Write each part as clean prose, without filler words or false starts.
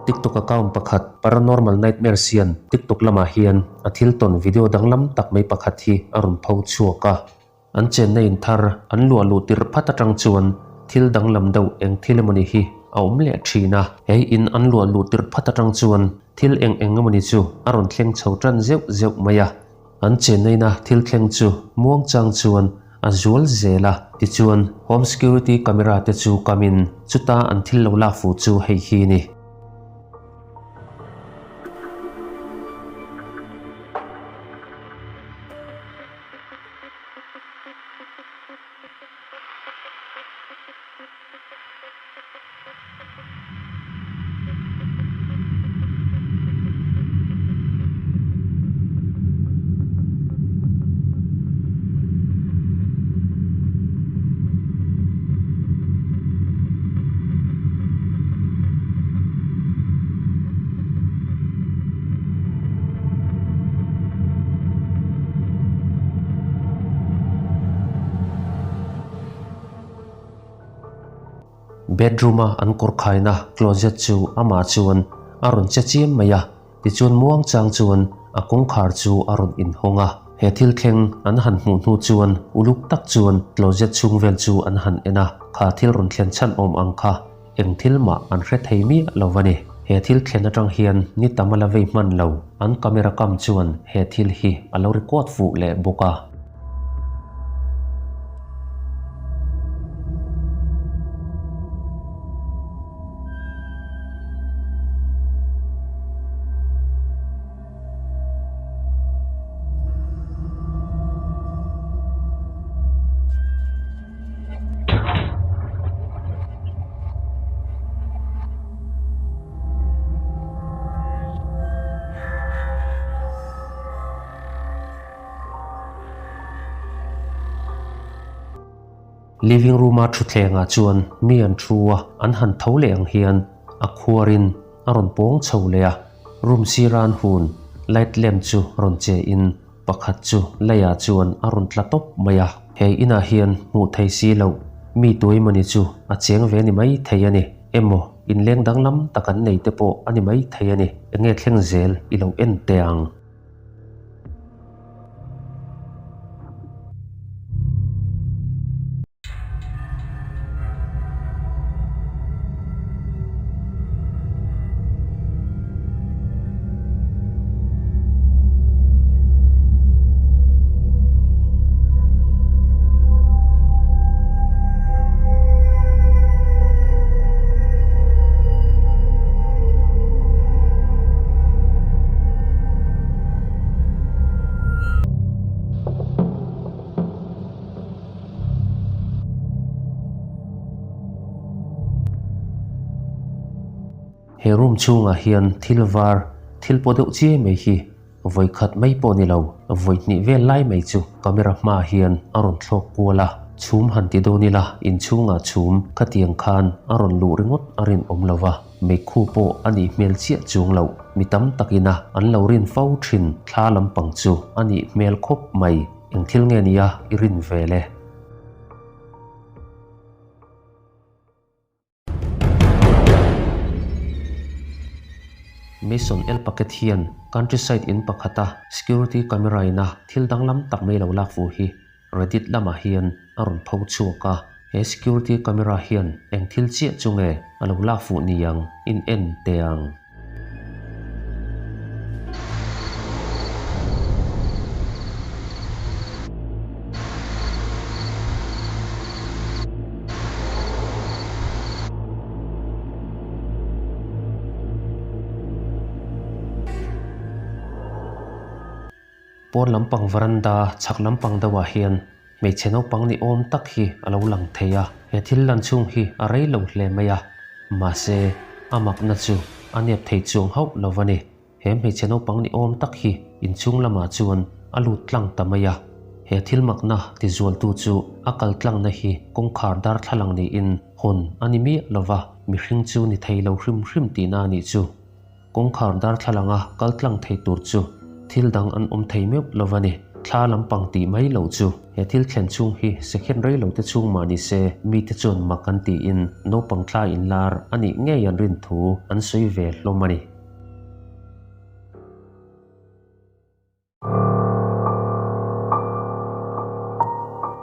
TikTok account pakhat Paranormal Nightmares hian TikTok lamah hian a thil tawn video danglam tak mai pakhat hi a rawn pho chhuak a. An chenna in thar an luah luh tirh phat atang chuan thil danglam deuh eng thil emawni hi a awm leh thin a. He in an luah luh tirh phat atang chuan thil eng eng emawni chu a rawn thleng chho tan zeuh zeuh mai a. An chenna ina thil thleng chu muang chang chuan a zual zel a. Tichuan home security camera te chu kamin chuta an thil lo lak fuh chu hei hi a ni. Bedroom a an kawr khaina closet chu amah chuan a rawn che chiam mai a, tichuan muang chang chuan a kawngkhar chu a rawn inhawng a. He thil thleng an han hmuh hnu chuan uluk tak chuan closet chhung vel chu an han en a, kha thil rawn thlen chhan awm ang kha Eng thil mah an hre thei miah lo a ni. He thil thlen atang hian ni tam a la vei hman lo. An camera kam chuan he thil hi a lo record fuh leh bawk a. Living room a thutthleng ah chuan mi an thu a, an han tho leh ang hian a khuarin a rawn pawng chho leh a, room sira an hun light lamp chu rawn che in Pakhat chu leiah chuan a rawn tla tawp mai a, he inah hian hmuh thei si loh mi tuai mawni chu a cheng ve ni mai thei a ni emaw inleng danglam tak an nei te pawh a ni mai thei a ni, enge thleng zel i lo en teh ang. He room chhungah hian thil var thil pawh deuh chiai mai hi vawi khat mai pawh ni lo, vawi hnih vel lai mai chu camera hmaah hian a rawn thlawk kual a, chhum han ti dawn ila inchhungah chhum khatiang khan a rawn luh ringawt a rinawm lo va, meikhu pawh a nih hmel chiah chuang loh, mi tam takina an lo rin fo thin thla lampang chu a nih hmel khawp mai. Eng thil nge nia i rin ve le? Mason El Paket hian countryside in pakhata security camera ina thil danglam tak mai lo lak fuh hi Reddit lamah hian a rawn pho chhuak a. He security camera hian eng thil chiah chu nge a lo lak fuh niang in en teh ang. Pawn lampang varanda chhak lampang deuhah hian hmeichhe naupang ni awm tak hi a lo lang thei a, he thil lan chhung hi a rei lo hle mai a, mahse a makna chu a nep thei chuang hauh lo a ni. He hmeichhe naupang ni awm tak hi inchhung lamah chuan a lut tlang ta mai a, he thil makna tizualtu chu a kal tlangna hi kawngkhar darthlalang niin hawn a ni miah lo va, mihring chu ni thei lo hrim hrim tihna a nih chu. Kawngkhar darthlalanga kal tlang thei tur chu thil dang an awm thei meuh lo va ni. Thla lampang tih mai loh chu he thil thlen chhung hi second rei lo te chhung mah ni se mite chuan mak an tiin naupang thla inlar a nih ngei an rin thu an sawi ve hlawm a ni.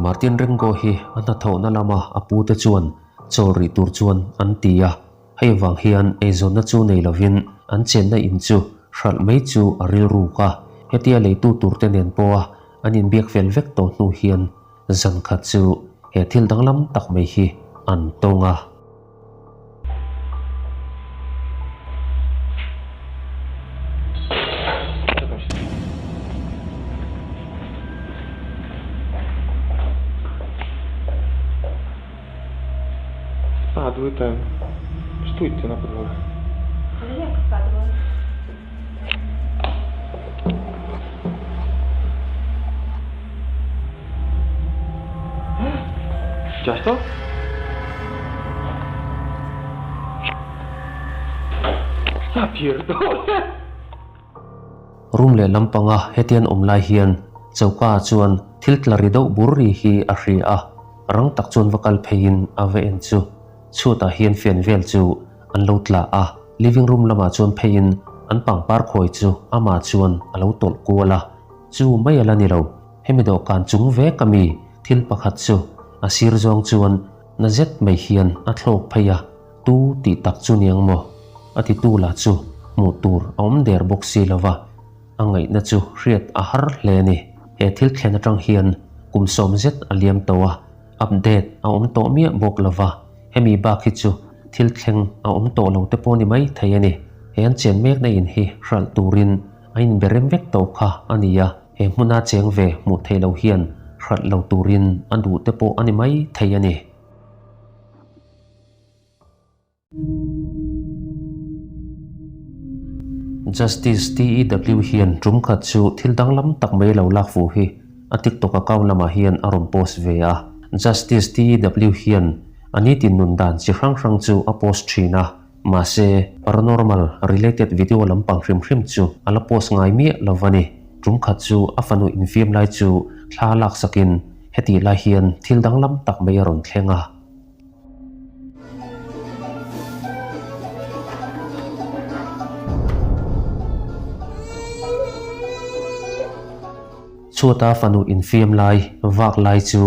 Martin Rengo hi a hnathawhna lama a pute chuan chawl rih tur chuan an ti a, hei vang hian eizawnna chu nei lovin an chenna in chu hralh mai chu a rilruk a, hetia leitu turte nen pawha an inbiak fel vek tawh hnu hian zan khat chu he thil danglam tak mai hi an tawng a. Spadły ten sztućce na podłogę. Ale jak spadły? Widziałaś to? Ja pierdolę! Room lehlam panga hetian awm lai hian choka ah chuan thil tla ri deuh bur ri hi a hria a, rang tak chuan va kal pheiin a va en chu chhuatah hian fian vel chu an lo tla a, living room lamah chuan pheiin an pangpar khawi chu amah chuan a lo tawlh kual a, chu mai a la ni lo. Hemi dawhkan chung vek a mi thil pakhat chu a sir zawng chuan na zet mai hian a thlawk phei a, tu tih tak chu niang maw? A titu lah chu hmuh tur a awm der bawk si lo va, a ngaihna chu hriat a har hle a ni. He thil thlen atang hian kum sawm zet a liam tawh a, update a awm tawh miah bawk lo va, hemi bak hi chu thil thleng a awm tawh lo te pawh ni mai thei a ni. He an chen mekna in hi hralh turin a inberem vek tawh kha a ni a. He hmuna cheng ve hmuh theih loh hian hralh lo turin a duh te pawh a ni mai thei a ni. Justice TEW hian tum khat chu thil danglam tak mai lo lak fuh hi a TikTok account lamah hian a rawn post ve a. Justice TEW hian a nitin nun dan chi hrang hrang chu a post thin a. Mahse, paranormal related video lampang hrim hrim chu a la post ngai miah lo va ni. Tum khat chu a fanu infiam lai chu thla lak sakin hetih lai hian thil danglam tak mai a rawn thleng a. Chhuata fanu infiam lai vak lai chu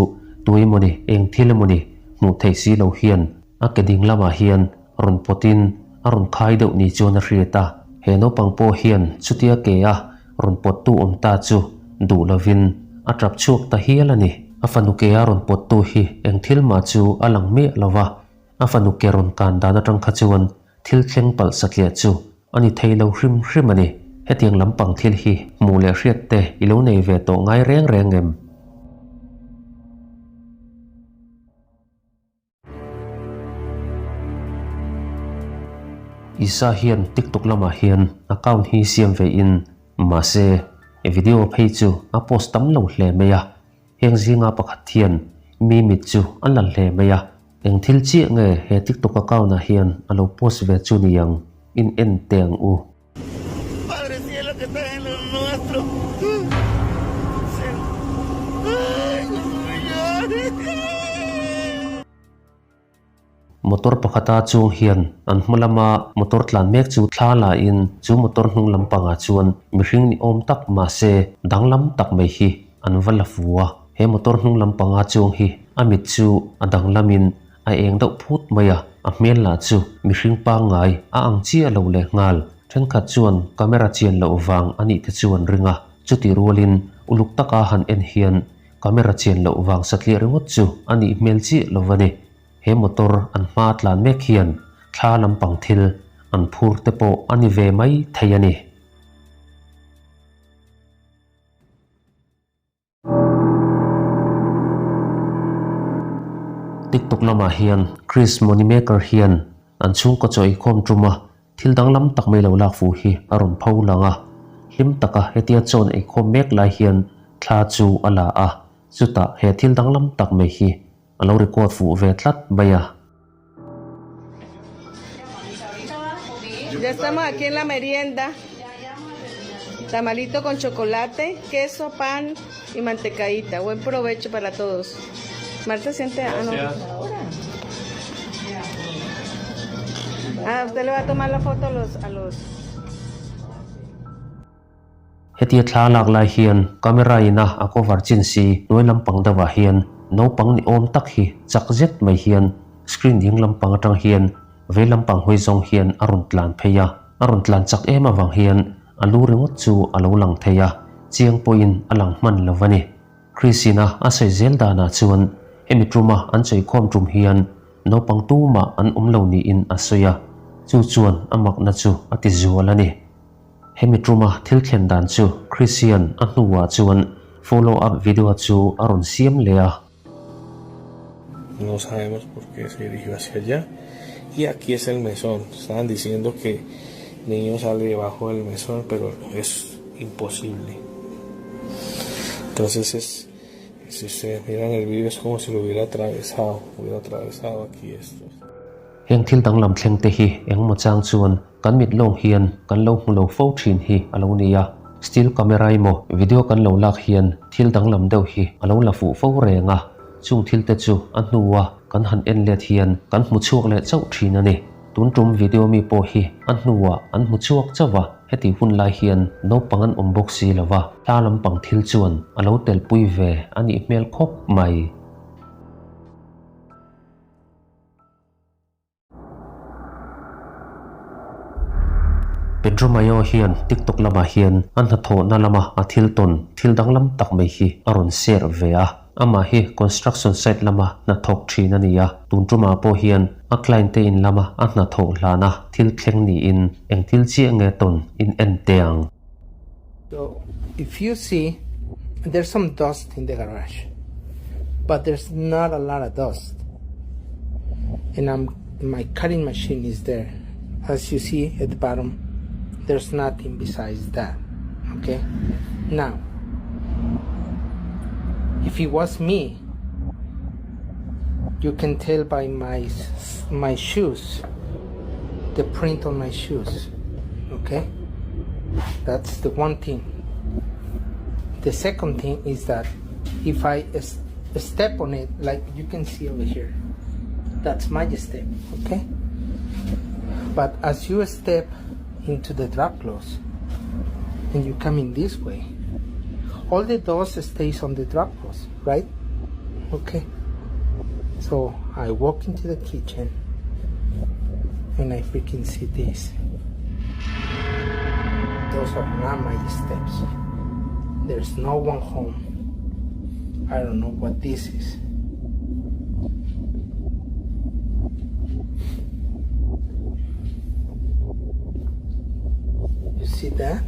tuemawni eng thil emawni hmuh theih si lo hian A ke ding lamah hian rawn pawtin a rawn khai deuh ni chuan a hriat a, he naupang pawh hian chutia ke a rawn pawttu awm ta chu duh lovin a tap chhuak ta hial a ni. A fanu ke a rawn pawttu hi eng thil mah chu a lang miah lo va, a fanu ke rawn kan dan atang kha chuan thil thleng palh satliah chu a ni thei lo hrim hrim a ni. Hetiang lampang thil hi hmuh leh hriat te i lo nei ve tawh ngai reng reng em? Isa hian TikTok lamah hian account hi siam ve in mahse video phei chu a post tam lo hle mai a, heng zinga pakhat hian mi mit chu a la hle mai a, eng thil chiah nge he TikTok account ah hian a lo post ve chu niang in en teh ang u. Motor pakhata chung hian an hma lama motor tlan mek chu thla la in chu motor hnung lampangah chuan mihring ni awm tak mahse danglam tak mai hi an va la fu a. He motor hnung lampanga chung hi a mit chu a danglamin A eng deuh phut mai a, a hmel lah chu mihring pangngai a ang chiah lo leh nghal. Thenkhat chuan camera chian loh vang a nih te chu an ring a, chutih rualin uluk taka han en hian camera chian loh vang satliah ringawt chu a nih hmel chiah lo va ni. He motor an hma tlan mek hian thla lampang thil an phur te pawh a ni ve mai thei a ni. TikTok lamah hian Chris Moneymaker hian an chhungkaw chaw eikhawm tuma thil danglam tak mai lo lak fuh hi a rawn pho lang a. Hlim taka hetia chawn eikhawm mek lai hian thla chu a la a, chutah he thil danglam tak mai hi a lo record fuh ve tlat mai a. Ya estamos aquí en la merienda. Tamalito con chocolate, queso, pan y mantecaíta. Buen provecho para todos. Marta siente... Ah, no. Ah, usted le va a tomar la foto a los... A los... Hetia thla lak lai hian camera in a a cover chin si hnuai lampang deuhah hian naupang ni awm tak hi chak zet mai hian screen ding lampang atang hian vei lampang hawi zawng hian a rawn tlan phei a, a rawn tlan chak em avang hian a lu ringawt chu a lo lang thei a, chiang pawhin a lang hman lo a ni. Christina a sawi zel danah chuan hemi tuma an sawikhawm tum hian naupang tumah an awm lo niin a sawi a, chu chuan a makna chu a ti zual a ni. Hemi tuma thil thlen dan chu Christian a hnuah chuan follow up video chu a rawn siam leh a. No sabemos por qué se dirigió hacia allá. Y aquí es el mesón. Estaban diciendo que niño sale debajo del mesón, pero es imposible. Entonces es, si ustedes miran el video es como si lo hubiera atravesado, hubiera atravesado aquí esto. Heng thil danglam thleng te hi engmaw chang chuan kan mit lawng hian kan lo hmu lo fo thin hi a lo ni a. Still camera emaw video kan lo lak hian thil danglam deuh hi a lo la fuh fo reng a, chung thil te chu a hnua kan han en let hian kan hmu chhuak leh chauh thin a ni. Tun tum video mi pawh hi a hnuah an hmu chhuak chauh a, heti hun lai hian naupang an awm bawk si lo va, hla lampang thil chuan a lo telpui ve a nih hmel khawp mai. Pedro Mayo hian TikTok lamah hian a hnathawhna lama a thil tawn thil danglam tak mai hi a rawn share ve a. Amah hi construction site lama hnathawk thin a ni a, tun tumah pawh hian a client te in lama a hnathawh hlana thil thleng niin eng thil chiah nge tawn in en teh ang. So if you see there's some dust in the garage but there's not a lot of dust and I'm my cutting machine is there as you see at the bottom there's nothing besides that okay now if it was me you can tell by my my shoes the print on my shoes okay that's the one thing the second thing is that if I step on it like you can see over here that's my step okay but as you step into the drop cloth and you come in this way all the dust stays on the drop cloth right okay so I walk into the kitchen and I freaking see this those are not my steps there's no one home I don't know what this is You see that?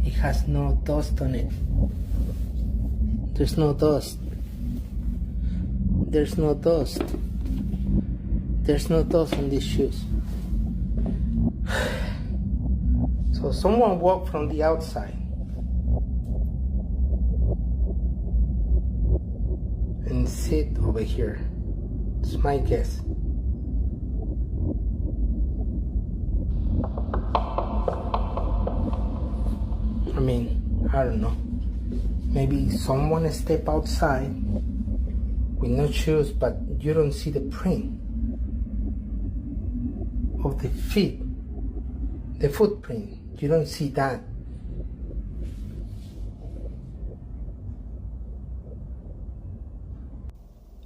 It has no dust on it. There's no dust. There's no dust. There's no dust on these shoes. So someone walked from the outside and sit over here. It's my guess. I mean, I don't know. Maybe someone step outside with no shoes, but you don't see the print of the feet, the footprint. You don't see that.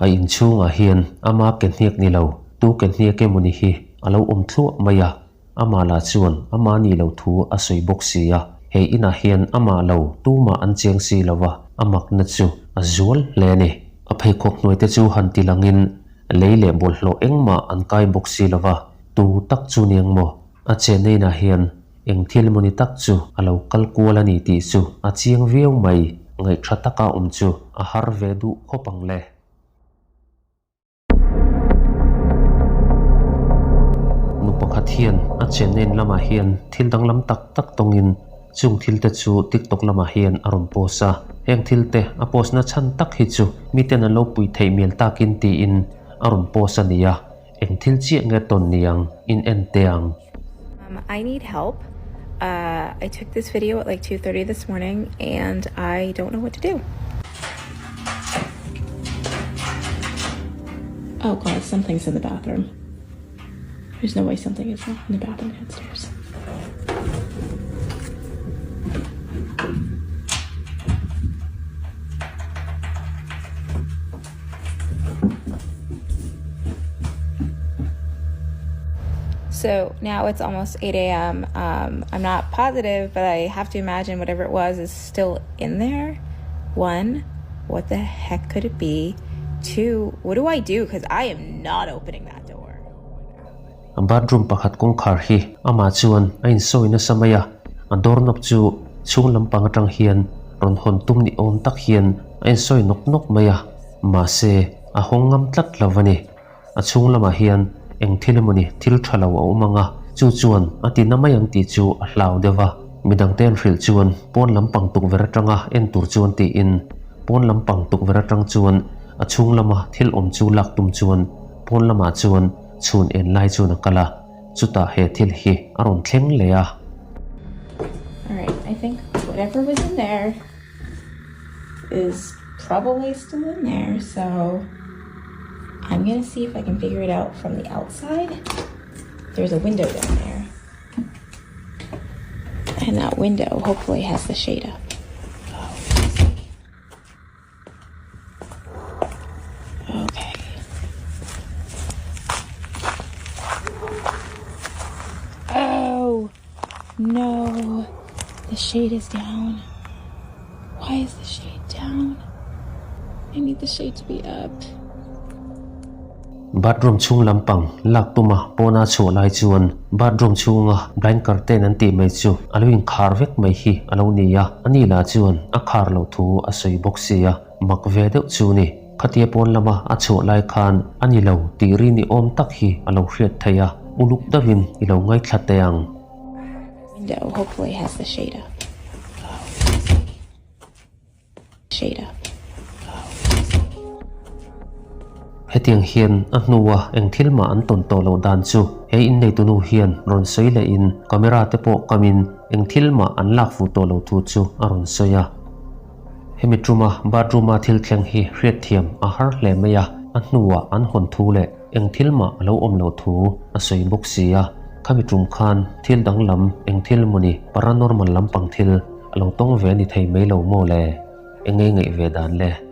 A inchhungah hian ama ke hniak ni lo, tu ke hniak emawni hi a lo awm thluah mai a, amah lah chuan ama nih loh thu a sawi bawk si a, he inah hian amah lo tumah an chiang si lo va, a makna chu a zual hle a ni. A pheikhawk hnuai te chu han ti langin lei leh bawlhhlawh engmah an kai bawk si lo va, tu tak chu niang maw? A chenna inah hian eng thil mawni tak chu a lo kal kual a ni tih chu a chiang viau mai, ngaihṭha taka awm chu a har ve duh khawp ang le. Nu pakhat hian a chenna in lamah hian thil danglam tak tak tawngin chung thil te chu TikTok lamah hian a rawn post a, heng thil te a post na chhan tak hi chu miten an lo pui theih mial takin tiin a rawn post a ni a. Eng thil chiah nge tawn niang in en teh ang. Um, I need help. Uh, I took this video at like 2:30 this morning and I don't know what to do. Oh god, something's in the bathroom. There's no way something is not in the bathroom downstairs. So now it's almost 8 a.m. Um, I'm not positive, but I have to imagine whatever it was is still in there. One, what the heck could it be? Two, what do I do? Because I am not opening that door. A bathroom pakhat kawngkhar hi amah chuan a insawi nasa mai a, a door knob chu chhung lampang atang hian rawn hawn tum ni awm tak hian a insawi nawk nawk mai a, mahse a hawng ngam tlat lo a ni. A chhung lamah hian eng thil emawni thil tha lo a awm ang a, chu chuan a ti na mai ang tih chu a hlau deuh a. Midangte an hrilh chuan pawn lampang tukverh atanga en tur chuan tiin pawn lampang tukverh atang chuan a chhung lama thil awm chu lak tum chuan pawn lamah chuan chhun en lai chuan a kal a, chutah he thil hi a rawn thleng leh a. Alright, I think whatever was in there is probably still in there, so I'm gonna see if I can figure it out from the outside. There's a window down there. And that window hopefully has the shade up. Oh, okay. Oh, no. The shade is down. Why is the shade down? I need the shade to be up. Bathroom chhung lampang lak tuma pawna chhuah lai chuan bathroom chhunga blind curtain an tih mai chu a lo inkhar vek mai hi a lo ni a, ani lah chuan a khar loh thu a sawi bawk si a, mak ve deuh chu ni. Khatia pawn lama a chhuah lai khan a ni lo tih ri ni awm tak hi a lo hriat theih a, uluk deuhin i lo ngaithla teh ang. Window hopefully has the shade up. Shade up. Hetiang hian a hnua eng thil mah an tawn tawh loh dan chu he inneitunu hian rawn sawi lehin camera te pawh kamin eng thil mah an lak fuh tawh lo thu chu a rawn sawi a. Hemi tuma bathroom-a thil thleng hi hriatthiam a har hle mai a, a hnuah an hawn thu leh eng thil mah a lo awm loh thu a sawi bawk si a, khami tum khan thil danglam eng thil mawni paranormal lampang thil a lo tawng ve a ni thei mai lo maw le? Eng ngei ngaih ve dan le?